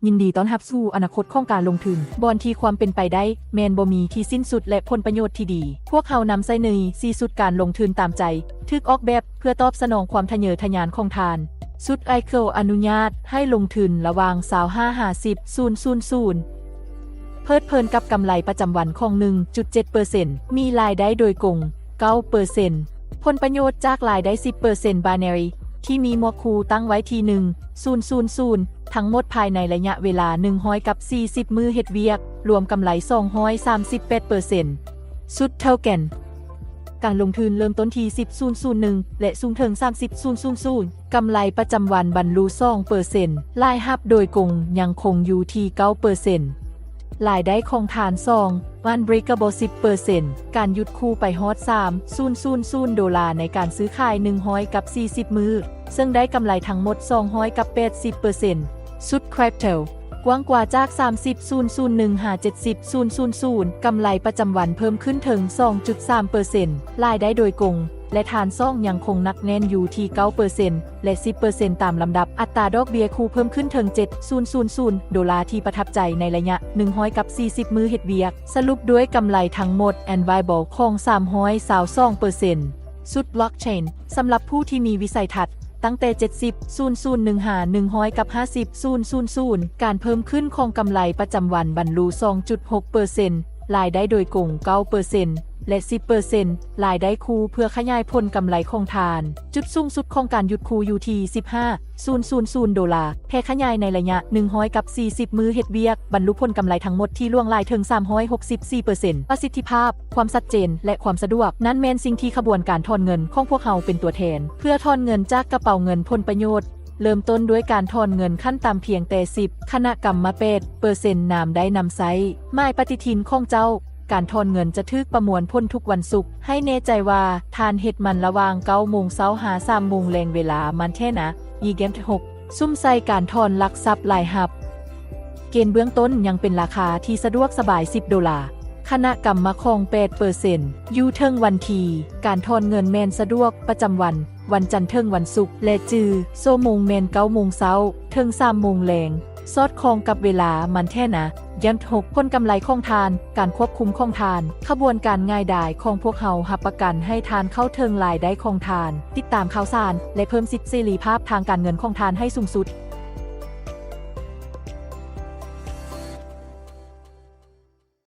ຍິນດີຕ້ອນຮັບສູ່ອະນາຄົດຂອງການລົງທຶນ, ບ່ອນທີ່ຄວາມເປັນໄປໄດ້ແມ່ນບໍ່ມີທີ່ສິ້ນສຸດ ແລະ ຜົນປະໂຫຍດທີ່ດີ. ພວກເຮົານຳໃຊ້ໃນສີ່ຊຸດການລົງທຶນຕາມໃຈ, ຖືກອອກແບບເພື່ອຕອບສະໜອງຄວາມທະເຍີທະຍານຂອງທ່ານ. ຊຸດ Echo ອະນຸຍາດໃຫ້ລົງທຶນລະຫວ່າງຊາວຫ້າຫາສິບ ເປີເຊັນ ເພີດເພີນກັບກຳໄລປະຈຳວັນຂອງໜຶ່ງຈຸດເຈັດເປີເຊັນ, ມີລາຍໄດ້ໂດຍກົງເກົ້າເປີເຊັນ, ຜົນປະໂຫຍດຈາກລາຍໄດ້ສິບເປີເຊັນ Binary ທີ່ມີໝວກຄູ່ຕັ້ງໄວ້ທີ່ໜຶ່ງ ສູນ ສູນ ສູນ ທັງໝົດພາຍໃນໄລຍະເວລາໜຶ່ງຮ້ອຍກັບສີ່ສິບມື້ເຮັດວຽກ, ລວມກຳໄລສອງຮ້ອຍສາມສິບແປດເປີເຊັນ. ຊຸດ Token ການລົງທຶນເລີ່ມຕົ້ນທີ່ສິບ ສູນ ສູນ ໜຶ່ງ ແລະ ສູງເຖິງສາມສິບ ສູນ ສູນ ສູນ, ກຳໄລປະຈຳວັນບັນລຸສອງເປີເຊັນ, ລາຍຮັບໂດຍກົງຍັງຄົງຢູ່ທີ່ເກົ້າເປີເຊັນ, ລາຍໄດ້ຂອງທ່ານສອງ Unbreakable ສິບເປີເຊັນ, ການຢຸດຄູ່ໄປຮອດສາມ ສູນ ສູນ ສູນ ໂດລາໃນການຊື້ຂາຍໜຶ່ງຮ້ອຍກັບສີ່ສິບມື້, ເຊິ່ງໄດ້ກຳໄລທັງໝົດສອງຮ້ອຍກັບແປດສິບເປີເຊັນ. ຊຸດ Crypto ກວ້າງກວ່າຈາກສາມສິບ ສູນ ສູນ ໜຶ່ງ ຫາ ເຈັດສິບ ສູນ ສູນ ສູນ, ກຳໄລປະຈຳວັນເພີ່ມຂຶ້ນເຖິງສອງຈຸດສາມເປີເຊັນ, ລາຍໄດ້ໂດຍກົງ ແລະ ທ່ານສອງຍັງຄົງໜັກແໜ້ນຢູ່ທີ່ເກົ້າເປີເຊັນ ແລະ ສິບເປີເຊັນຕາມລຳດັບ. ອັດຕາດອກເບ້ຍຄູ່ເພີ່ມຂຶ້ນເຖິງເຈັດ ສູນ ສູນ ສູນ ໂດລາທີ່ປະທັບໃຈໃນໄລຍະໜຶ່ງຮ້ອຍກັບສີ່ສິບມື້ເຮັດວຽກ, ສະຫຼຸບດ້ວຍກຳໄລທັງໝົດ Unbreakable ຂອງສາມຮ້ອຍຊາວສອງເປີເຊັນ. ຊຸດ Blockchain ສຳລັບຜູ້ທີ່ມີວິໄສທັດ ຕັ້ງແຕ່ເຈັດສິບ ສູນ ສູນ ໜຶ່ງ ຫາ ໜຶ່ງຮ້ອຍກັບຫ້າສິບ ສູນ ສູນ ສູນ, ການເພີ່ມຂຶ້ນຂອງກຳໄລປະຈຳວັນບັນລຸສອງຈຸດຫົກເປີເຊັນ, ລາຍໄດ້ໂດຍກົງເກົ້າເປີເຊັນ ແລະ ສິບເປີເຊັນ, ລາຍໄດ້ຄູ່ເພື່ອຂະຫຍາຍຜົນກຳໄລຂອງທ່ານ. ຈຸດສູງສຸດຂອງການຢຸດຄູ່ຢູ່ທີ່ສິບຫ້າ ສູນ ສູນ ສູນ ໂດລາ, ແຜ່ຂະຫຍາຍໃນໄລຍະໜຶ່ງຮ້ອຍກັບສີ່ສິບມື້ເຮັດວຽກ, ບັນລຸຜົນກຳໄລທັງໝົດທີ່ຫຼວງຫຼາຍເຖິງສາມຮ້ອຍຫົກສິບສີ່ເປີເຊັນ. ປະສິດທິພາບ, ຄວາມຊັດເຈນ ແລະ ຄວາມສະດວກ, ນັ້ນແມ່ນສິ່ງທີ່ຂະບວນການຖອນເງິນຂອງພວກເຮົາເປັນຕົວແທນ. ເພື່ອຖອນເງິນຈາກກະເປົາເງິນຜົນປະໂຫຍດ, ເລີ່ມຕົ້ນດ້ວຍການຖອນເງິນຂັ້ນຕ່ຳພຽງແຕ່ສິບຄະນະກຳມະແປດເປີເຊັນນາມໄດ້ນຳໃຊ້. ໝາຍປະຕິທິນຂອງເຈົ້າ, ການຖອນເງິນຈະຖືກປະມວນຜົນທຸກວັນສຸກ. ໃຫ້ແນ່ໃຈວ່າທ່ານເຮັດມັນລະຫວ່າງເກົ້າໂມງເຊົ້າຫາສາມໂມງແລງເວລາມັນແທ້ນະ. ອີເກັມຫົກ ສຸມໃສ່ການຖອນຫຼັກຊັບລາຍຮັບ. ເກນເບື້ອງຕົ້ນຍັງເປັນລາຄາທີ່ສະດວກສະບາຍສິບໂດລາ, ຄະນະກຳມະຄອງແປດເປີເຊັນ. ຢູ່ເທິງວັນທີ, ການຖອນເງິນແມ່ນສະດວກປະຈຳວັນ, ວັນຈັນເຖິງວັນສຸກ ແລະ ຈື່, ຊົ່ວໂມງແມ່ນເກົ້າໂມງເຊົ້າເຖິງສາມໂມງແລງ, ສອດຄ່ອງກັບເວລາມັນແທ້ນະ. ຢ້ຳຫົກ ຜົນກຳໄລຂອງທ່ານ, ການຄວບຄຸມຂອງທ່ານ. ຂະບວນການງ່າຍດາຍຂອງພວກເຮົາຮັບປະກັນໃຫ້ທ່ານເຂົ້າເຖິງລາຍໄດ້ຂອງທ່ານ, ຕິດຕາມຂ່າວສານ ແລະ ເພີ່ມສິດເສລີພາບທາງການເງິນຂອງທ່ານໃຫ້ສູງສຸດ.